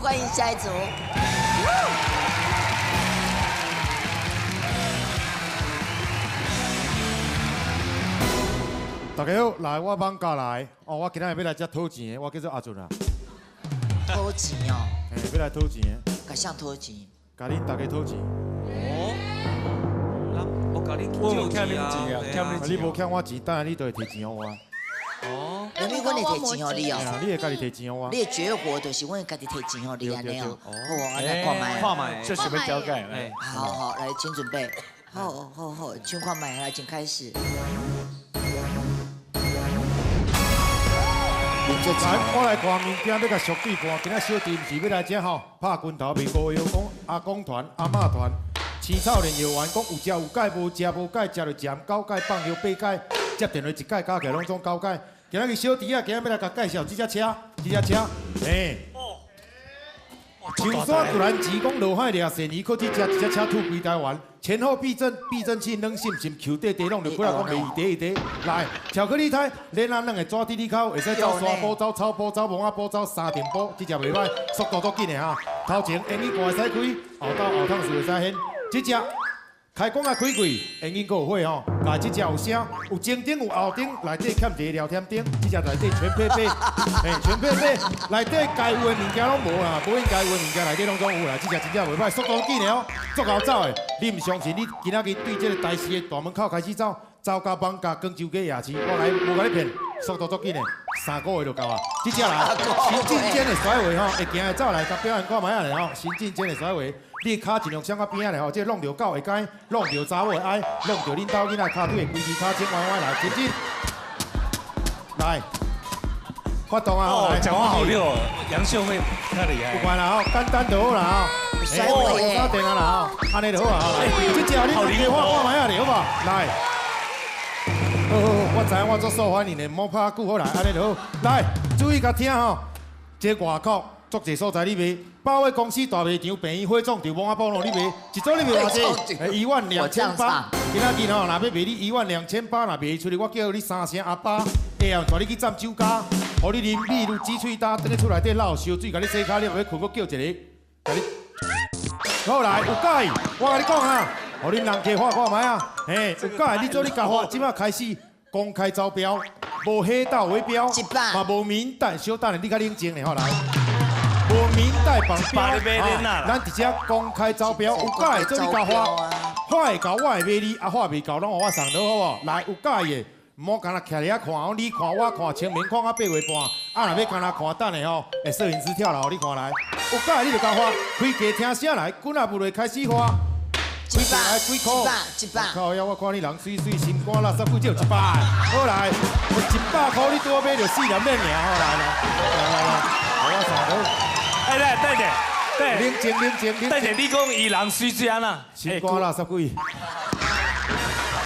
歡迎下一組。大家好，來我艋舺來，哦，我今仔日欲來遮討錢的，我叫做阿俊啊。討錢哦。嘿，欲來討錢的。共誰討錢？共恁大家討錢。哦。我共你我欠你錢啊，欠你錢。你無欠我錢，等下你就會提錢予我。哦。啥物阮會提錢予你哦？你會家己提錢予我。你的絕活就是阮會家己提錢予你按呢哦。好，我來看覓。看覓。這是欲了解。好好，來，請準備。好好好，請看覓，來，請開始。來，我來看物件，欲共俗對看。今仔小弟毋是欲來遮吼，拍拳頭賣膏藥，講阿公團、阿嬤團、青草煉藥丸，講有食有解，無食無解，食就食九解，放藥八解，接電話一解，加起來攏總九解。今仔日小弟仔，今仔欲來共介紹這隻車，這隻車，嘿。象山自然錢講落海掠鱔魚，靠這隻一隻車吐規台灣，前後避震，避震器軟心心，球底底攏就過來講袂一塊一塊。來，巧克力胎，連啊軟的紙佇裡口，會使走沙坡、走草坡、走墓仔坡、走三重坡，這隻袂歹，速度足緊的哈。頭前引擎蓋會使開，後斗後窗是會使掀，這隻。開關啊開開，引擎閣有火吼，來這隻有聲，有前燈有後燈，內底欠一個聊天燈，這隻內底全配備，嘿，全配備，內底該有的物件攏無啦，無應該有的物件內底攏總有啦，這隻真正袂歹，速度緊的哦，足𠢕走的。你毋相信？你今仔日對這個台視的大門口開始走，走到艋舺廣州街夜市，我來無共你騙，速度足緊的，3個月就到啊。這隻來，行進間的甩尾吼，會行會走來，共表演看覓仔咧吼，行進間的甩尾。你的跤盡量閃到邊仔咧吼，這弄著狗會該，弄著查某會愛，弄著恁兜囡仔跤腿會規支跤尖歪歪來，前進，來，發動啊！哦，講話好溜，楊秀慧太厲害。不管啦吼，簡單就好啦吼。甩尾有電啊啦吼，按呢就好啊。這隻你給我看覓仔咧，好無？來，好好好，我知影我足受歡迎的，毋好拍久好來，按呢就好。來，注意共聽吼，這外國。足濟所在你賣，百貨公司大賣場、病院、火葬場、墓仔埔攏你賣，一組你賣偌濟？12800。今仔日吼，若欲賣你12800，若賣出去，我叫你三聲阿爸，會後帶你去站酒家，予你啉美如雞喙焦，轉去厝內底落燒水，共你洗跤，你欲睏，閣叫一個，共你。好來，有佮意，我共你講啊，予恁人客看看覓啊，嘿，有佮意你做你共發，這擺開始公開招標，無黑道圍標，嘛無名單，小等下你較冷靜咧，好來。無明代綁標，咱直接公開招標，有佮意做你共發，發會到我會買你，啊發袂到攏予我送落好無？來，有佮意的，毋好干焦徛佇遐看哦，你看我看，清明看到8月半，啊若欲干焦看，等下吼，會攝影師跳樓，你看來，有佮意你就共發，開機聽聲來，滾仔無就開始發，一百，幾箍？一百，一百。靠呀！我看你人媠媠，心肝垃圾鬼只有100的。好來，有100箍你拄好買著四粒麵爾吼，來來來來來，我送落。哎，來，等下，等下，冷靜冷靜，等下，你講伊人媠媠按怎？心肝垃圾鬼。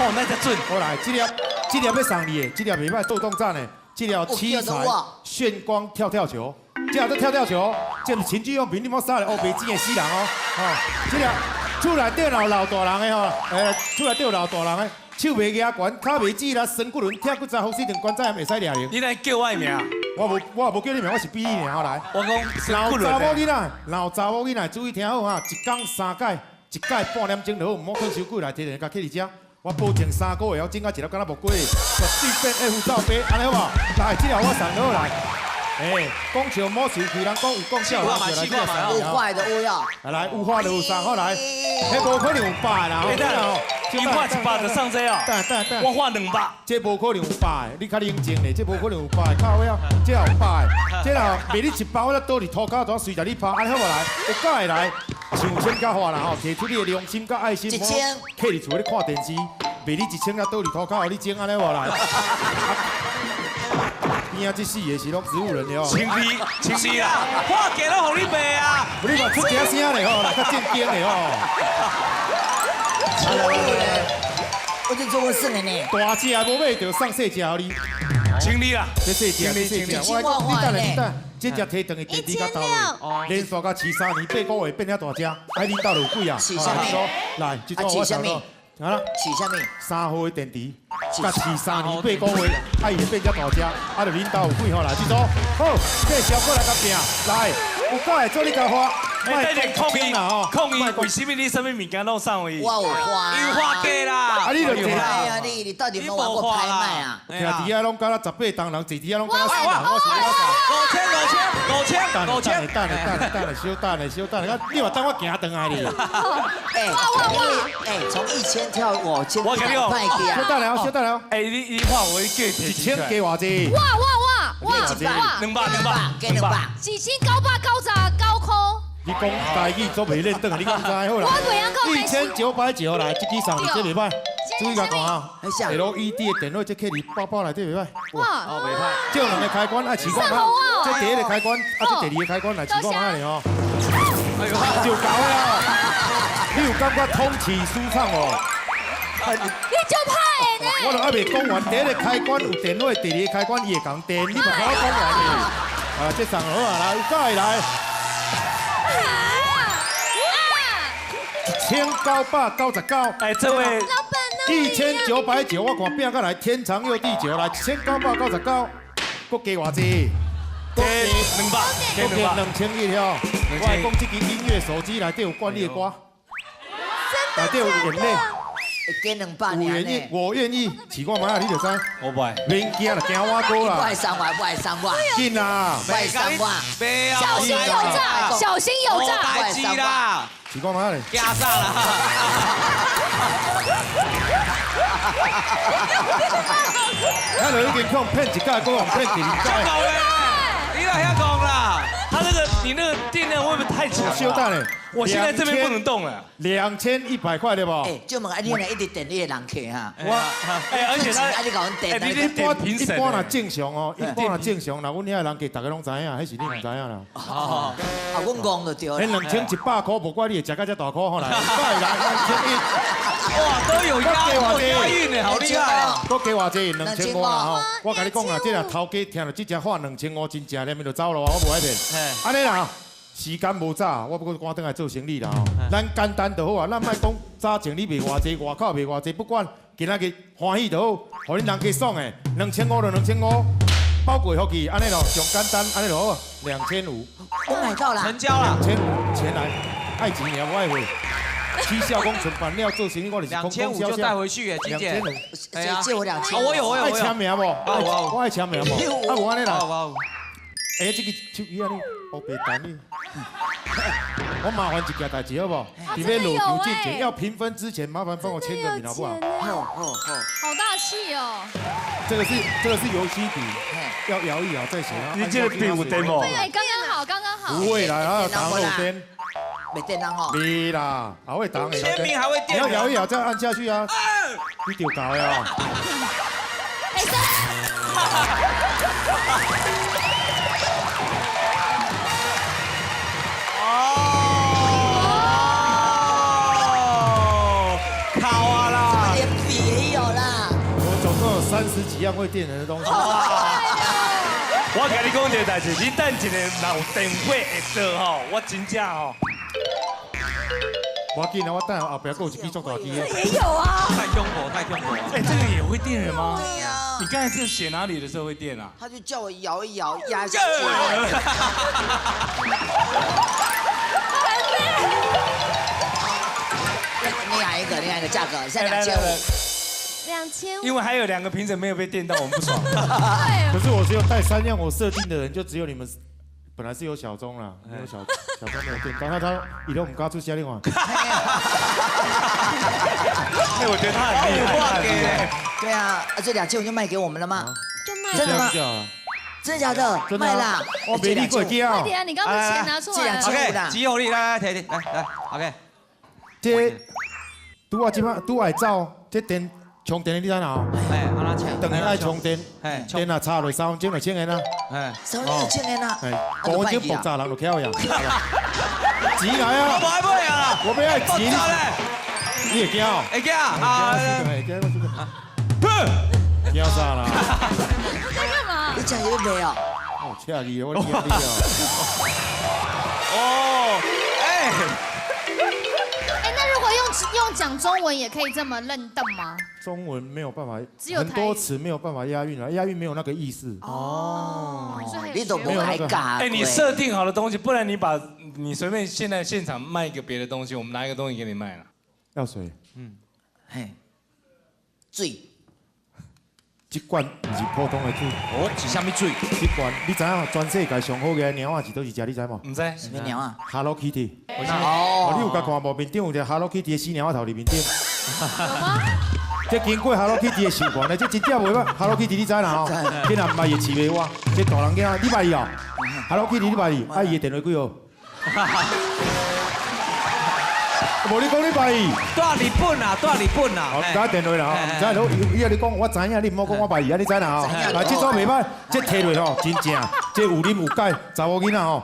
哦，那才準。好來，這粒這粒欲送你的，這粒袂歹，豆動讚的，這粒七彩炫光跳跳球，這粒做跳跳球，這毋是情趣用品，你莫耍咧烏白錢的死人哦。吼，這粒厝內底若有老大人的吼，厝內底有老大人的，手袂舉懸，跤袂指啦，酸骨輪、拆骨雜、風濕症、關節炎會使掠用。你來叫我的名？我無，我無叫你名，我是比你名好來。我講，若有查某囡仔，若有查某囡仔，注意聽好哈，一工三擺，一擺半點鐘就好，毋好囥傷久來，提電話共去佇遮。我保證3個月後整到一粒敢若木瓜，絕對變 F 罩杯，按呢好無？來，這粒我送落來。哎，講笑莫生氣，人講有講笑，人就來這個有壞的有要。來，有壞的有送好來，彼無可能有百啦，吼。伊畫100就送這哦，我畫200。這無可能有百的，你較冷靜咧，這無可能有百的，靠尾啊，這也有百的，這若賣你100，我才倒佇塗跤怎隨著你拍，按呢好無來？有佮意來，上千佮發啦吼，提出你的良心佮愛心， 1000，客佇厝咧看電視，賣你1000，才倒佇塗跤，予你整按呢好無來？邊仔這四個是攏植物人的哦。清理清理啦，我價攏予你賣啊！你嘛出一聲咧吼，來較正經的吼。我就做過算的呢。大隻無買著，送細隻予你。清理啦，這細隻，這細隻，我來講，你等下，你等，這隻提轉去電池較頭，連續共飼3年8個月變遐大隻，哎，恁兜有幾啊？飼啥物？來，這組我送你。啊，飼啥物？3號的電池，共飼3年8個月，啊，伊會變遮大隻，啊，就恁兜有幾號來？這組好，繼續閣來共拼，來，有盖做你共画。哎，等下抗议啦吼，抗议，为什么你啥物物件拢送伊？我有画。有画假啦。啊，你就坐。哎呀，你到底有没有玩过拍卖啊？徛伫遐拢敢若18重人，坐伫遐拢敢若死人，我是咧五千五千五千五千。等下等下等下，小等下小等下，你嘛等我行转来哩。哎，哎，从1000跳5000，我跟你讲，小等下，小等下。哎，你看我计1000加偌济？哇哇哇哇哇！两百两百，加两百。1999块。你讲台语做袂认得，你敢知好啦？我袂晓讲。1990来，这支送你，这袂歹。注意共看啊，LED 的电脑这刻伫包包内底袂歹。哇，哦，袂歹。这有两个开关，爱试看觅。这第一个开关，啊，这第二个开关来试看觅咧吼。哎呦，就够啊！你有感觉通气舒畅无？你就歹的呢。我都还袂讲完，第一个开关有电话，第二个开关伊会共电，你嘛听我讲完哩。啊，这送好啊，来，有盖来。1999，哎，这位老板呢？1990，我看拼过来，天长又地久，来1999，阁加偌济？加200，加2100哦。我来讲这支音乐手机内底有关你的歌，内底有眼泪。加200我愿意，我愿意，试看觅啊，你就知。我不爱。免惊啦，惊我哥啦。不爱送我，不爱送我。紧啦！不爱送我。小心有诈，小心有诈。代志啦。试看觅咧。惊啥啦？咱就已经讲骗一届，阁互骗第二届。你哪遐讲啦？他那个，你那个电量会不会太强？小等咧，我现在这边不能动了。2100块对不？哎，就问啊，你若一直电你的人客哈？我，哎，而且他，啊，你共阮电，你点评一般若正常哦，一般若正常，若阮遐人客大家拢知影，彼是你毋知影啦。哦，啊，阮戆就对了。彼2100块，无怪你会食到这大箍吼来，来2100。哇，都有押韵的，好厉害啊！阁加偌济？2500啦吼！我共你讲啦，这若头家听著这只话2500真正连面就走咯，我无爱骗。按呢啦，时间无早，我不过赶转来做生理啦吼。咱简单就好啊，咱莫讲早前你卖偌济，外口卖偌济，不管，今仔日欢喜就好，予恁人家爽的，2500就2500，包过福气，按呢咯，上简单，按呢就好，2500。我买到了，成交了，2500钱来，爱钱尔无爱货。起笑讲存办了做生意，我就是空空2500就带回去耶，金姐。借我2000。我有我有。爱签名无？我爱签名无？啊，无按呢啦。哎，这个手机啊，你乌白单你。我麻烦一件代志好无？伫欲落球进前，要评分之前，麻烦帮我签个名好不好？好好好。好大气哦。这个是油漆笔，要摇一摇再写。你这个笔有电无？对，刚刚好，刚刚好。不会啦，啊，打漏电。没电人哦。没啦，还会挡。签名还会电。你要摇一摇再按下去啊。你丢搞呀。哎，哦，考啊啦！连笔也有啦。我总共有30几样会电人的东西。我共你讲一个代志，你等一个若有电话会到吼，我真正吼。无要紧啊，我等下后壁阁有一支足大支的。也有啊。太恐怖，太恐怖了。哎，这个也会电人吗？对呀。你刚才是写哪里的时候会电啊？他就叫我摇一摇，压下去。你哪一个？你哪一个价格？现在2500。 2500。因为还有2个评审没有被电到，我们不爽。可是我只有带3样，我设定的人就只有你们。本来是有小钟啦，没有小钟没有电，刚刚他伊都唔敢出声，你看。哎，我觉得他很厉害。对啊，这2500就卖给我们了吗？就卖。真的吗？真的假的？卖啦！我没你过惊。快点啊！你刚刚钱拿出来。这2500啦。吉有力，来来，提提，来来，OK。这拄啊，这摆拄爱走，这电充电的你知哪？哎，按怎充？转去爱充电，电若插落3分钟就1000元啦。哎， 3分钟就1000元啦。哎，5分钟爆炸人就翘呀。钱来啊！我爱买啊！我欲爱钱。你会惊哦？会惊啊！会惊，惊啥啦？在干嘛？你讲有没有？哦，车你，我惊你哦。哦，哎。哎，那如果用讲中文也可以这么认凳吗？中文沒有辦法，只有很多詞沒有辦法押韻啊，押韻沒有那個意思。哦，你都無愛教。哎，你設定好的東西，不然你把你隨便現在現場賣一個別的東西，我們拿一個東西給你賣了。要水？嗯，嘿，水。這罐毋是普通的水。哦，是啥物水？這罐你知影？全世界上好的貓仔是佗一隻？你知無？毋知。啥物貓仔？Hello Kitty。哦。你有共看無？面頂有一個 Hello Kitty 的死貓仔頭佇面頂。有嗎？這經過 Hello Kitty 的授權的，這真正袂歹。Hello Kitty 你知啦吼？囡仔毋捌伊飼袂活，這大人囡仔你捌伊哦？Hello Kitty 你捌伊？啊，伊的電話幾號？無你講你捌伊？住日本啊，住日本啊。毋知電話啦吼，毋知好，伊啊你講我知影，你毋好講我捌伊啊，你知啦吼？啊，這組袂歹，這提落吼真正，這有啉有解，查某囡仔吼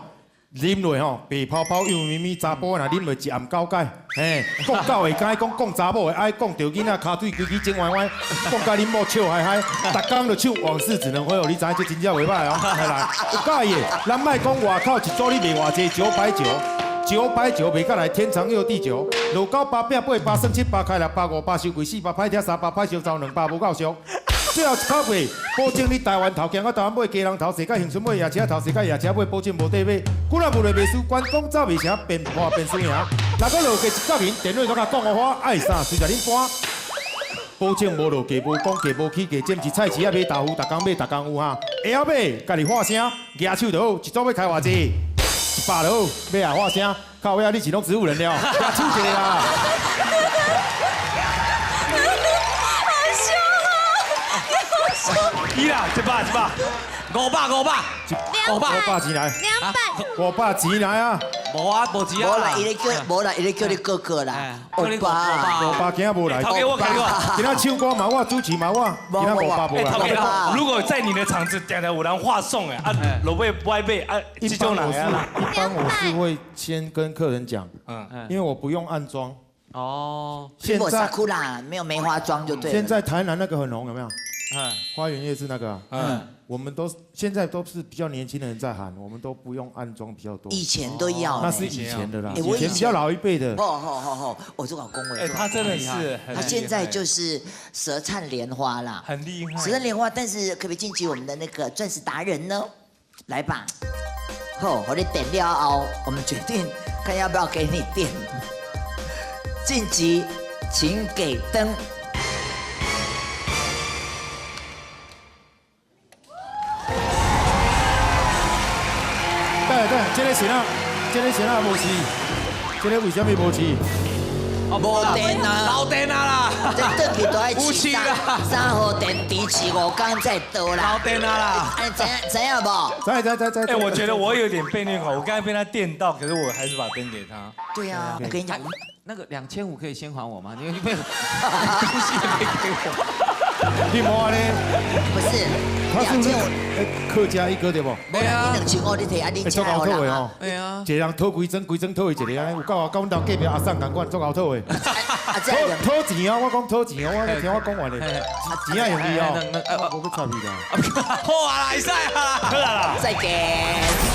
啉落吼白泡泡幼咪咪，查甫若啉落一暗九解，嘿，講狗會敢講，講查某會愛講，著囡仔跤腿規矩整歪歪，講甲恁某笑嗨嗨，逐工就唱往事只能回味，你知影這真正袂歹哦。來，有佮意的，咱莫講外口一組你賣偌濟990。990袂甲來天長又地久，落九八八八八算七八開六八五八收貴四百歹聽三百歹燒走兩百無夠俗。最後一口過，保證你台灣頭行到台灣尾，基隆頭踅到恆春尾，夜車頭踅到夜車尾，保證無底尾。幾若無咧袂輸，關公走袂成，變破變輸贏。若閣落價一角銀，電話都共講予我，愛啥隨著恁搬。保證無落價，無講價，無起價，這毋是菜市仔買豆腐，逐工買逐工有哈。會曉買，家己喊聲，舉手就好，一組欲開偌濟？100就好，買啊喊聲，靠尾仔你是攏植物人了，舉手一個啦。好笑啊！好笑。一啦，一百，一百，五百，五百，五百，五百錢來，200，五百錢來啊！無啊，無錢啊！無啦，伊咧叫，無啦，伊咧叫你哥哥啦。五百，500今仔無來。頭家我跟你講，今仔唱歌嘛我，主持嘛我，今仔500無來。頭家，如果在你的場子，定定有人話送的，啊，落尾不愛買啊，這種人啊。一般我是會先跟客人講，嗯，因為我不用暗裝。哦，現在沒有梅花妝就對。現在台南那個很紅，有沒有？嗯，花園夜市那個，嗯。我們都現在都是比較年輕的人在喊，我們都不用暗裝比較多。以前都要，那是以前的啦，以前比較老一輩的。好好好好，我做老公哎，他真的是，他現在就是舌燦蓮花啦，很厲害。舌燦蓮花，但是可不可以晉級我們的那個鑽石達人呢？來吧，好，我你點了後，我們決定看要不要給你電。晉級，請給燈。對對，這個是哪？這個是哪無飼？這個為什麼無飼？無電啊！漏電啊啦！這轉去都愛飼三號電池飼5天才會倒啦。漏電啊啦！哎，知影無？知。哎，我覺得我有點被虐狂，我剛才被他電到，可是我還是把燈給他。對啊，我跟你講，那個2500可以先還我嗎？你被東西也沒給我。你無按呢？不是，他是不是客家一哥對無？對啊。你2500你摕啊，你足𠢕討的吼。對啊。一個人討幾莊，幾莊討伊一個按呢，有夠啊，佮阮兜隔壁阿桑仝款，足𠢕討的。討錢哦，我講討錢哦，我聽我講完咧，錢仔用伊哦，我閣插伊啦。好啊啦，會使啊。好啊啦。再見。